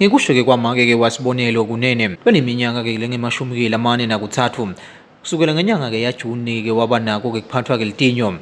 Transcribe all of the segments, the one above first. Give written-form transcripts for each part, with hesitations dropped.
Ngekusho-ke kwamake-ke waSibonelo Kunene, loneminyaka-ke lengemashumi-ke lamane nakutsatfu, kusukela ngenyanga-ke yaJuni-ke waba nako-ke kuphatfwa-ke litinyo.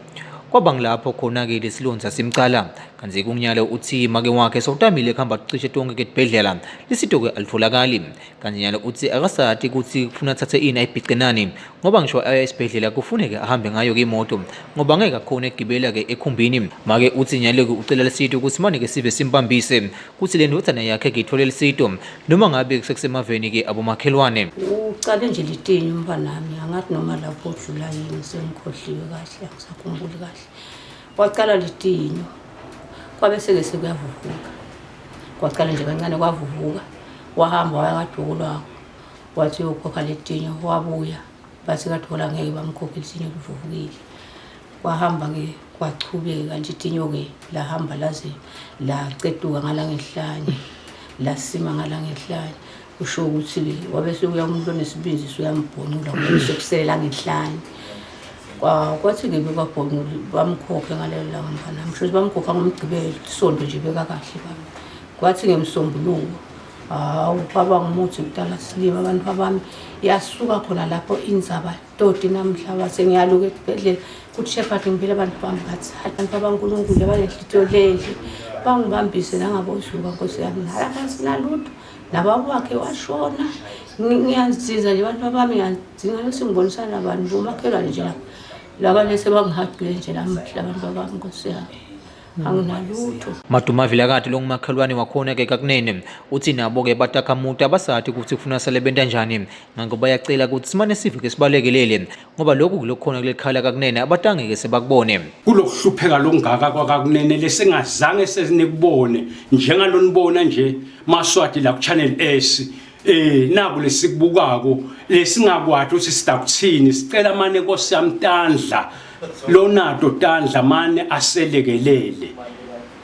Kwaba ngilapho khona-ke lesilondza simcala. Kantsi kunyalo utsi make wakhe sewutamile kuhamba cishe tonkhe-ke tibhedlela, lisito-ke alitfolakali. Kantsi nyalo utsi akasati kutsi kufuna atsatse ini ayibhice nani ngoba ngisho aya esibhedlela kufuneke ahambe ngayo-ke imoto ngoba angeke akhone kugibela-ke ekhumbini. Make utsi nyalo-ke ucela lusito kutsi mane-ke sive simbambise kutsi le ndvodzana yakhe-ke itfole lusito noma ngabe sekusemaveni-ke abomakhelwane. Ucale nje litinyo umntwanami, angathi noma lapho udlula yini, sengikhohliwe kahle, angisakhumbuli kahle. Wacala litinyo, kwabe seke sekuyavuvuka. Kwacala nje kancane kwavuvuka, wahamba waya kaDukulwako, wathi uyokhokha letinyo, wabuya bathi kaDukula ngeke bamkhokhe litinyo livuvukile. Kwahamba-ke kwachubeka nje itinyo-ke lahamba laze lacetuka ngalangehlanye, lasima ngalangehlanye. Kusho ukuthi-ke wabe sekuya umuntu onesibindi suyambhonula ngoba sekusele langenhlanye. Kwathi-ke bebabhonule bamkhokhe ngalelo langa mfana wami. Shuthi bamkhokha ngoMgqibelo, isonto nje bekakahle baba. Kwathi ngeMsombuluko, hawu kwaba ngumuthi kudala silima abantu babami. Yasuka khona lapho indzaba toti namhla sengiyaluka esibhedlela kuthi Shepherd ngibile abantu bami bathi abantu babaNkulunkulu abanenhlitiyo lenhle bangibambise nangabozuka nkosi yami nalapha sinalutho nababa wakhe washona. Ngiyaziza nje abantu babami, ngiyadzinga lesingibonisana nabantu bomakhelwane nje laba laba lese bangihaqile nje namuhla abantu babami nkosi yami, anginalutho. Maduma Vilakati longumakhelwane wakhona-ke kaKunene utsi nabo-ke batakhamuti abasati kutsi kufuna sale benta njani, ngako bayacela kutsi simane sive-ke sibalekelele ngoba loku kulokukhona kuleli kaKunene abatange-ke sebakubone. Kulokuhlupheka lokungaka kwakaKunene lesingazange senikubone njengalonibona nje Maswati la ku-Channel S, naku lesikubukako lesingakwati ukuthi sidakuthini. Sicela mane Nkosi yami tandla lonato tandla mane aselekelele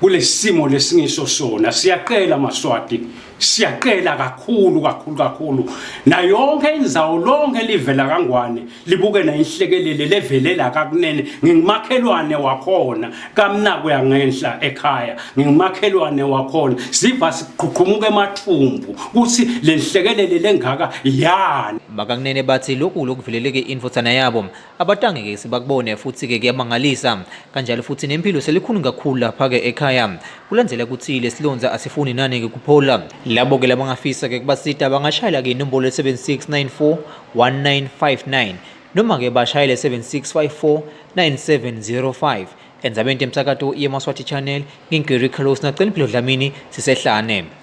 kulesimo lesingiso sona. Siyacela Maswati, siyacela kakhulu kakhulu kakhulu, na yonke indzawo lonke livela kaNgwane libuke na inhlekelele levelela kaKunene. Ngingumakhelwane wakhona kamnako yangenhla ekhaya, ngingumakhelwane wakhona, siva siqhuqhumuka emathumbu kutsi lenhlekelele lengaka yani. BakaKunene batsi loku lokuveleleke indvodzana yabo abatange-ke sebakubone futsi-ke kuyamangalisa. Kanjalo futsi nemphilo selikhuni kakhulu lapha-ke ekhaya. Kulandzela kutsi lesilondza asifuni nani-ke kuphola. Labo-ke labangafisa-ke kubasita bangashayela-ke inombolo 7694 1959 noma-ke bashayele 7654 9705. Endzabeni temsakato yeMaswati Channel, ngingu Gary Carlos naCeliphilo Dlamini sisehlane.